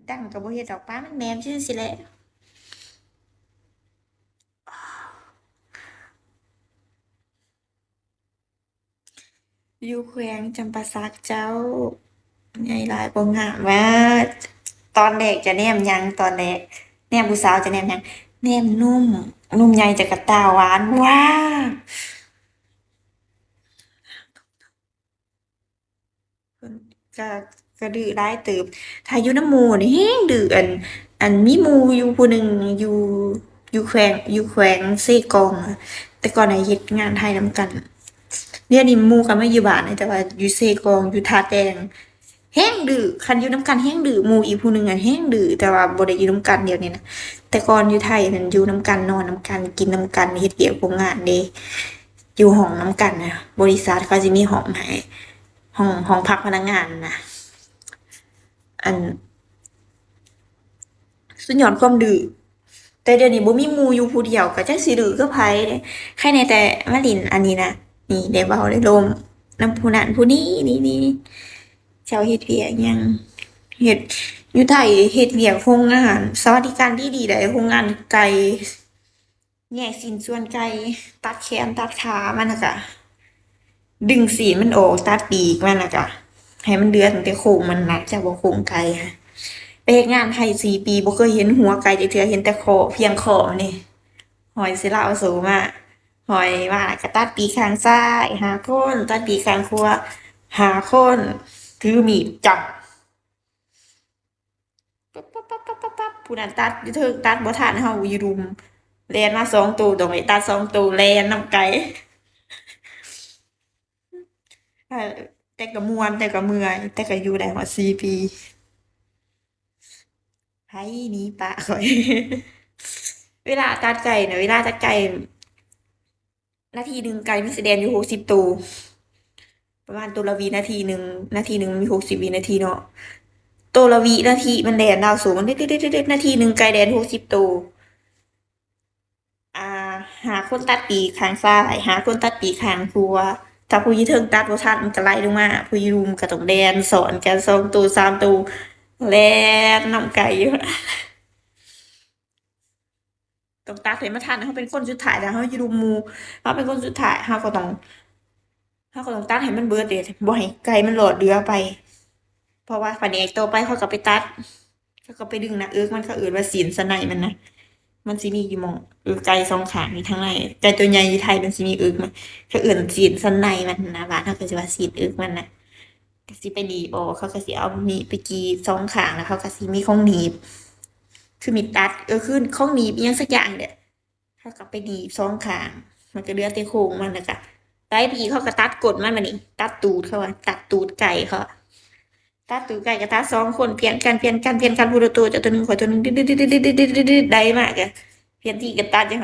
ດັງກໍບໍ່ເຮັດດອກ ປາມັນແໝມຊື່ຊີ້ແຫຼະ. ຢູ່ແຂວງຈຳປາສັກເຈົ້າ. ໃຫຍ່ຫຼາຍບໍ່ງາມວ່າ. ຕອນແລກຈະແນມຫຍັງ? ຕອນແລກແນມຜູ້ສາວຈະແນມຫຍັງ? ແນມໜຸ່ມ. ໜຸ່ມໃຫຍ່ຈະກະຕາຫວານ ວ້າ. ເພິ່ນກະ ກະດື້ຫຼາຍເຕີບ. ຖ້າຢູ່ນຳໝູ່ນີ້ແຮງດື້. ອັນ ອັນ ມີໝູ່ຢູ່ຜູ້ໜຶ່ງ ຢູ່ ຢູ່ແຂວງ ຢູ່ແຂວງເຊກອງ. ແຕ່ກ່ອນນະເຮັດງານໄທນຳກັນ. ດຽວນີ້ໝູ່ກໍມາຢູ່ບ້ານ ແຕ່ວ່າຢູ່ເຊກອງ ຢູ່ທ່າແຕງ. ແຮງດື້. ຄັນຢູ່ນຳກັນແຮງດື້. ໝູ່ອີກຜູ້ໜຶ່ງຫັ້ນແຮງດື້ ແຕ່ວ່າບໍ່ໄດ້ຢູ່ນຳກັນດຽວນີ້ນະ. ແຕ່ກ່ອນຢູ່ໄທນັ້ນຢູ່ນຳກັນ ນອນນຳກັນ ກິນນຳກັນ ເຮັດວຽກໂຮງງານເດ້. ຢູ່ຫ້ອງນຳກັນນະ. ບໍລິສັດເຂົາຊິມີຫ້ອງໃຫ້ ຫ້ອງ ຫ້ອງພັກພະນັກງານນະ. ອັນ ສຸດຍອດຄວາມດື້. ແຕ່ດຽວນີ້ບໍ່ມີໝູ່ຢູ່ຜູ້ດຽວ ກໍຈັກຊິດື້ກັບໃຜເດ້. ໃຄແນ່ແຕ່ມາຫຼິ້ນອັນນີ້ນະ. ນີ້ ໄດ້ເວົ້າໄດ້ລົມນຳຜູ້ນັ້ນຜູ້ນີ້ ນີ້ ນີ້ ເຈົ້າເຮັດວຽກຫຍັງ? ເຮັດ ຢູ່ໄທເຮັດວຽກໂຮງງານ ສະຫວັດດີການດີໆ ໄດ້ ໂຮງງານໄກ່ ແຍກຊິ້ນສ່ວນໄກ່ ຕັດແຂນຕັດຂາມັນ ແລ້ວກະດຶງຊີ້ນມັນອອກ ຕັດປີກມັນ ແລ້ວກະໃຫ້ມັນເຫຼືອຕັ້ງແຕ່ໂຄງມັນນະ ເຈົ້າບໍ່ໂຄງໄກ່. ໄປເຮັດງານໄທສີ່ປີ ບໍ່ເຄີຍເຫັນຫົວໄກ່ຈັກເທື່ອ ເຫັນແຕ່ຂໍ້ ພຽງຂໍ້ມັນນີ້. ຫ້ອຍເສລາວໂຊມາ ຫ້ອຍມາ ແລ້ວກະຕັດປີກຂ້າງຊ້າຍຫ້າຄົນ ຕັດປີກຂ້າງຂວາຫ້າຄົນ ຖືມີດຈ້ຳ ປັບ ປັບ ປັບ ປັບ ປັບ ປັບ ຜູ້ນັ້ນຕັດຢູ່ເທິງ ຕັດບໍ່ທັນ ເຮົາຢູ່ລຸ່ມ ແລ່ນມາສອງໂຕ ຕ້ອງໄດ້ຕັດສອງໂຕ ແລ່ນນຳໄກ່. ເອີ ແຕ່ກໍມ່ວນ ແຕ່ກໍເມື່ອຍ ແຕ່ກໍຢູ່ໄດ້ຮອດສີ່ປີ. ໃຜໜີປະຂ້ອຍ? ເວລາຕັດໄກ່ນະ ເວລາຕັດໄກ່ ນາທີໜຶ່ງໄກ່ມັນຊິແລ່ນຢູ່ຫົກສິບໂຕ ປະມານໂຕລະວິນາທີໜຶ່ງ ນາທີໜຶ່ງມີຫົກສິບວິນາທີເນາະ ໂຕລະວິນາທີມັນແລ່ນດາວໂສ ມັນ ນາທີໜຶ່ງໄກ່ແລ່ນຫົກສິບໂຕ. ອ່າ ຫ້າຄົນຕັດປີກຂ້າງຊ້າຍ ຫ້າຄົນຕັດປີກຂ້າງຂວາ ຖ້າຜູ້ຢູ່ເທິງຕັດບໍ່ທັນ ມັນກໍໄລ່ລົງມາ ຜູ້ຢູ່ລຸ່ມກໍຕ້ອງແລ່ນສອນກັນສອງໂຕສາມໂຕ ແລ່ນນຳໄກ່ຢູ່. ຕ້ອງຕັດໃຫ້ມັນທັນ ເຮົາເປັນຄົນສຸດທ້າຍ ຖ້າເຮົາຢູ່ລຸ່ມໝູ່ ເຮົາເປັນຄົນສຸດທ້າຍ ເຮົາກໍຕ້ອງ ເຮົາກໍຕ້ອງຕັດໃຫ້ມັນເບິດເດ້ ບໍ່ໃຫ້ໄກ່ມັນລອດເຫຼືອໄປ ເພາະວ່າພະແນກຕໍ່ໄປເຂົາກໍໄປຕັດ ເຂົາກໍໄປດຶງໜ້າເອິກມັນ ເຂົາເອີ້ນວ່າຊີ້ນສັນໃນມັນນະ ມັນຊິມີຢູ່ໝ່ອງເອິກໄກ່ສອງຂ້າງນີ້ ທາງໃນ ໄກ່ຕົວໃຫຍ່ຢູ່ໄທມັນຊິມີເອິກມັນ ເຂົາເອີ້ນຊີ້ນສັນໃນມັນນະ ບ້ານເຮົາກໍຊິວ່າຊີ້ນເອິກມັນນະ. ກໍຊິໄປໜີບອອກ ເຂົາກໍຊິເອົາມີດໄປກຣີດສອງຂ້າງ ແລ້ວເຂົາກໍຊິມີຂອງໜີບ ຄືມີດຕັດ ເອີ ຄືຂອງໜີບອີ່ຫຍັງສັກຢ່າງນີ້ແຫຼະ ເຂົາກໍໄປໜີບສອງຂ້າງ ມັນກໍເຫຼືອແຕ່ໂຄງມັນ ແລ້ວກໍໄປອີກ ເຂົາກໍຕັດກົ້ນມັນ ບາດນີ້ຕັດຕູດ ເຂົາວ່າຕັດຕູດໄກ່ ເຂົາຕັດຕູດໄກ່ ກໍຕັດສອງຄົນ ປ່ຽນກັນ ປ່ຽນກັນ ປ່ຽນກັນ ຜູ້ລະໂຕ ເຈົ້າໂຕໜຶ່ງ ຂ້ອຍໂຕໜຶ່ງ ໄດ້ມາກໍປ່ຽນທີ່ກັນຕັດ ຈັ່ງ